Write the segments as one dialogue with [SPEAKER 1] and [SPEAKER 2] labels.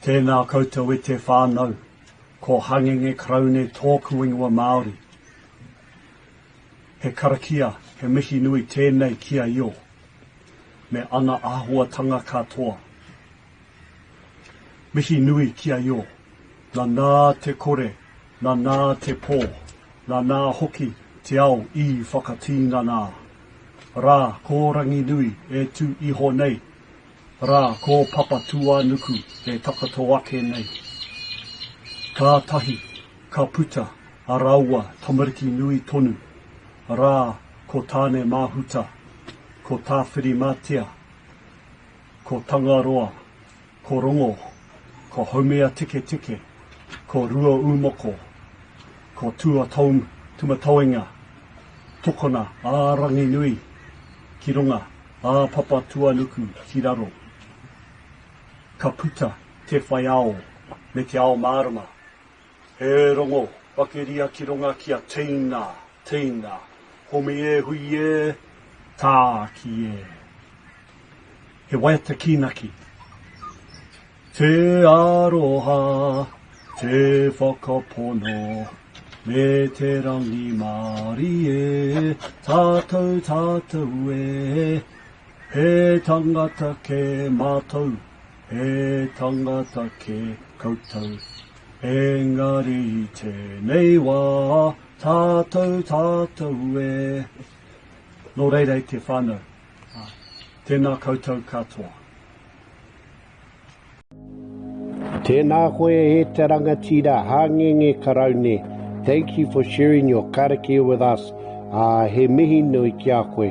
[SPEAKER 1] Tēnā koutou e te whānau, ko Hangenge Karaune tōku ingoa Māori. He karakia, he mihi nui tēnei ki a Io, me ana āhuatanga katoa. Mihi nui ki a Io, nanā te kore, nanā te pō, nanā hoki te ao i whakatīnanā. Rā, ko Ranginui e tū iho nei Rā, ko Papatūānuku e takoto ake nei. Kātahi ka puta a rāua tamariki nui tonu, rā ko Tāne Māhuta, ko Tāwhirimātea, ko Tangaroa, ko Rongo, ko Haumea Tiketike, ko Ruaūmoko, ko Tūmatauenga, tokona ā Ranginui ki runga. Ā Papatuanuku ki raro. Ka puta te whai ao me te ao mārama. He rongo wakeria ki runga ki a Tina, Tina, homi e hui e, tāki e. He waiata kīnaki. Te aroha, te whakapono, me te rangimārie, tātou, tātou e, he tangata kē mātou, he tangata kē koutou. Engari i tēnei wā, tātou, tātou e. Nō reira e te whānau, tēnā koutou katoa.
[SPEAKER 2] Tēnā koe e te rangatira hāngenge Karaune, thank you for sharing your karakia with us, uh, he mihi nui ki a koe.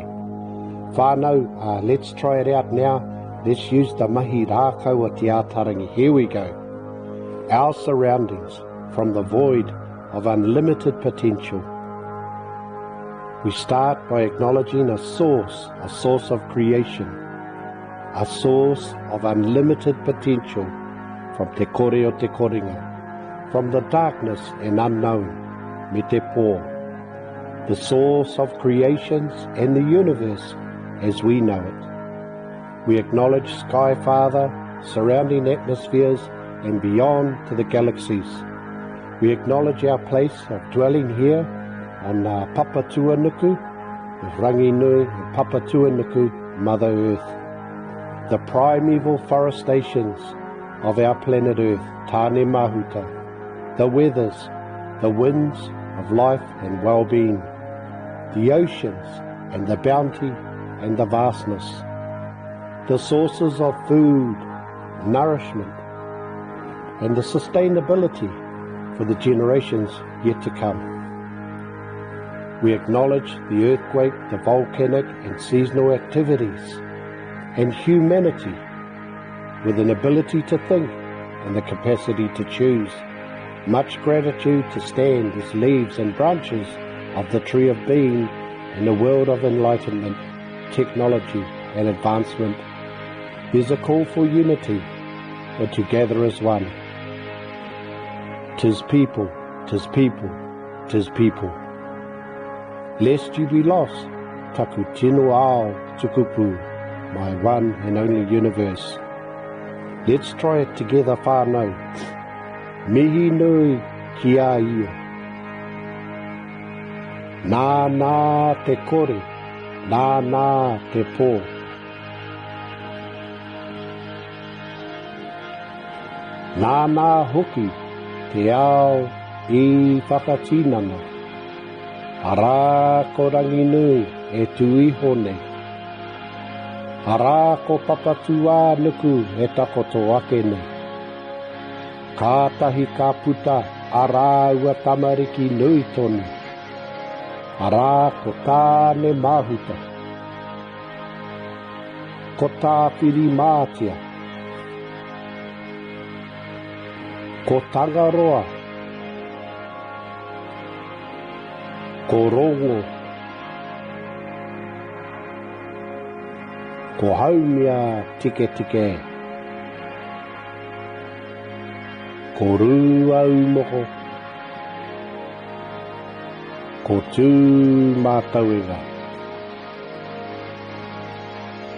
[SPEAKER 2] Whānau, uh, let's try it out now, let's use the mahi rākau o Te Ātarangi, here we go. Our surroundings, from the void of unlimited potential. We start by acknowledging a source, a source of creation, a source of unlimited potential from Te Kore o Te Koringa, from the darkness and unknown, me te pō, the source of creations and the universe as we know it. We acknowledge Sky Father, surrounding atmospheres and beyond to the galaxies. We acknowledge our place of dwelling here on uh, Papatuanuku, with Ranginui and Papatuanuku, Mother Earth. The primeval forestations of our planet Earth, Tāne Mahuta, the weathers, the winds of life and well-being, the oceans and the bounty and the vastness, the sources of food, nourishment, and the sustainability for the generations yet to come. We acknowledge the earthquake, the volcanic and seasonal activities, and humanity with an ability to think and the capacity to choose. Much gratitude to stand as leaves and branches of the tree of being in a world of enlightenment, technology and advancement. There's a call for unity and to gather as one. Tis people, tis people, tis people. Lest you be lost, taku tino ao tukupu, my one and only universe. Let's try it together whānau. Mihi nui ki a ia. Nā nā te kore, nā nā te pō. Nāna hoki te ao i whakatinana, arā ko Ranginui e tū iho nei, arā ko Papatūānuku e takoto ake nei. Kātahi ka puta a rāua tamariki nui tonu, arā ko Tāne Mahuta. Ko Tāwhirimātea. Ko Tangaroa. Ko Rongo. Ko Haumia Tiketike. Ko Rūaumoko. Ko Tūmatauenga.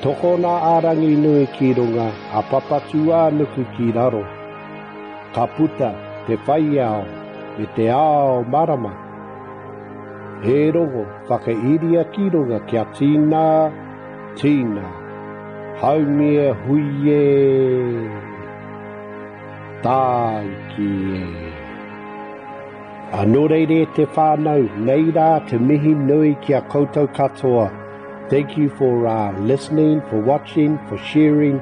[SPEAKER 2] Tokona a Ranginui ki runga, a Papatūānuku ki raro. Ka puta te whai ao me te ao marama. E rongo, whakairia ki runga kia tīnā, tīnā. Haumia hui e, tāiki e. A nō reira e te whānau, nei rā te mihi nui ki a koutou katoa. Thank you for uh, listening, for watching, for sharing.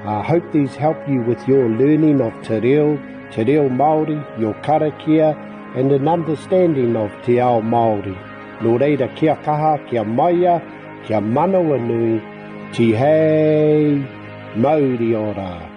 [SPEAKER 2] I uh, hope these help you with your learning of te reo, te reo Māori, your karakia, and an understanding of te ao Māori. Nō reira, kia kaha, kia maia, kia manawa nui, tihei, mauri ora.